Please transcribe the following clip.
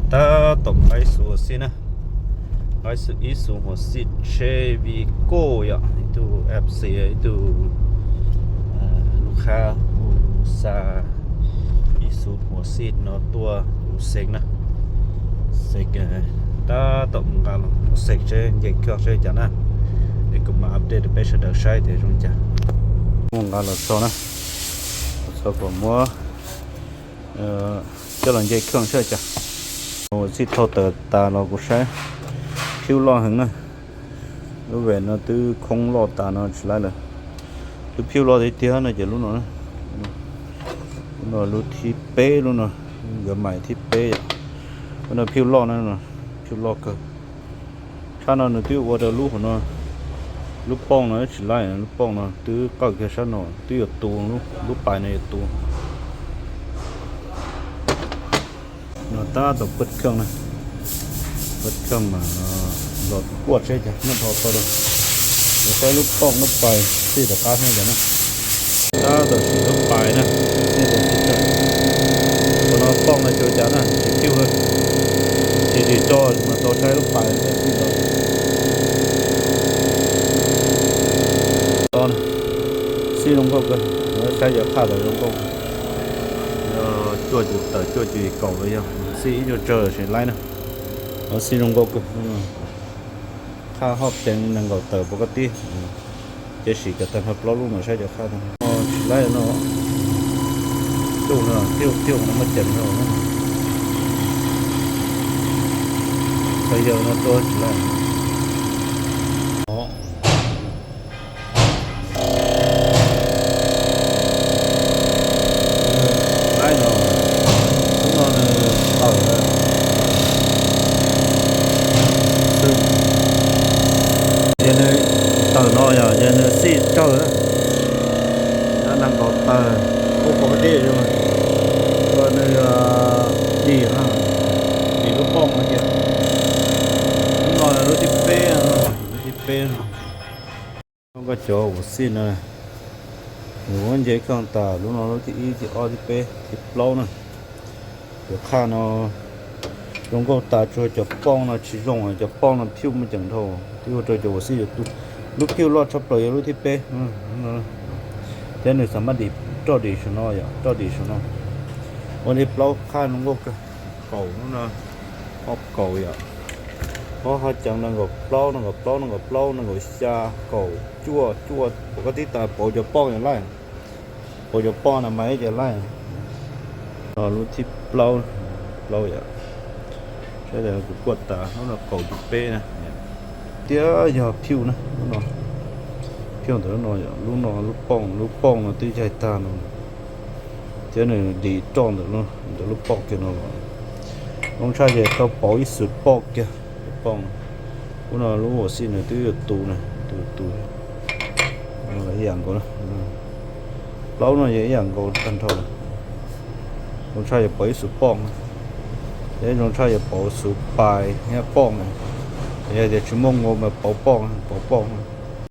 Tab tom nqa ib xuv huam xij na, nqa ib xuv huam xij tsheb Vigo yom, ib tug F C, ib tug lub qhab hu xa ib xuv huam xij no tuaj mus xeem na. Xeem, tab tom mus nqa los mus xeem seb nce kheej seb cas na. Es kuv mam update rau peb sawv daws saib tias zoo cas. Mus nqa los txog na, los txog kom muab coj los nce kheej seb cas. Huam xij thau tawm tas los kuv saib pheej loj heev na. Lub vem no twb khoob loj tas no tsis laib lawm. Lub pheej loj tiag tiag no ces lub no, lub no lub thib peb, lub no nkawd mais thib peb yom. Lub no pheej loj na, pheej loj kawg. Tshaj no nws twb ua rau lub hauv no, lub pooj no tsis laib, lub pooj no twb qawj kiag sab no twb yuav tu, lub pais no yuav tu. No tab tom pab kheej na, pab kheej mas los kuaj seb cas noj tau tau rau. Yuav saib lub pooj lub pais xij rov qab seb cas na. Tab tom sim lub pais na, xij rau xij rau. Qhov no pooj no xyov cas na, tsis pheej, tsis dim tso mas tau saib lub pais seb xij tau. Xij zoo nkauj kawg, saib cov qhaj tawm zoo nkauj. Cuaj cum tawm cuaj cum kaum los yog xij ib nyuag tsawg tsis laib na. Xij zoo nkauj kawg. Qhaj hoj ceev nees nkaum tawm pov koj tib, ces sim cov tag nrho plaub lub mas saib cov qhaj tag nrho tsis laib no. Cuj no, cuj no muaj ceev no. Txhais yawg no tua tsis laib. Laib no, lub no nws tawm lawm. Yog nws tawm no yog, yog nws xij tsawg na, nees nkaum tawm, kuj pom deb zoo, ua nws dim, dim lub pooj no tiag. Lub no lub thib peb, lub thib peb no. Koj cov huam xij no, nws muab nce kheej tas, lub no lub thib ib, thib ob, thib peb, thib plaub na. Cov qhaj no zoo nkauj tas, tsuas cov pooj no tsis zoo, cov pooj no pheej muaj ceem dhau, twb ua rau cov huam xij yuav tu. Lub pheej loj tshaj plaws yog lub thib peb, thiab nws xav maj dim roj dim saum no yom, roj dim saum no. Ua li plaub qhaj zoo nkauj kawg, kaum lub no, ob kaum yom, ob hov ceev nees nkaum plaub, nees nkaum plaub, nees nkaum plaub, nees nkaum xya, kaum cuaj, cuaj, pom koj tib tas pauv cov pooj yom laij, pauv cov pooj na mas ib ce laij. Lub thib plaub, plaub yom, saib tas kuv kuaj tas lub no kaum cum peb na. Tiab yog pheej na, lub no pheej ntawm lub no yom, lub no lub pooj, lub pooj no twb yaig tag no, thiab nws dim roj ntawm, ntawm lub pooj kiag no los. Zoo tshaj ces tau pauv ib xus pooj kiag, pooj. Lub no lub huam xij nws twb yuav tu na, tu tu ib yam nkaus. Plaub no yog ib yam nkaus tag nrho. Zoo tshaj yuav pauv ib xus pooj, thiab zoo tshaj yuav pauv xus pais thiab pooj. Yog tias tsis muaj nkaus mas pauv pooj, pauv pooj.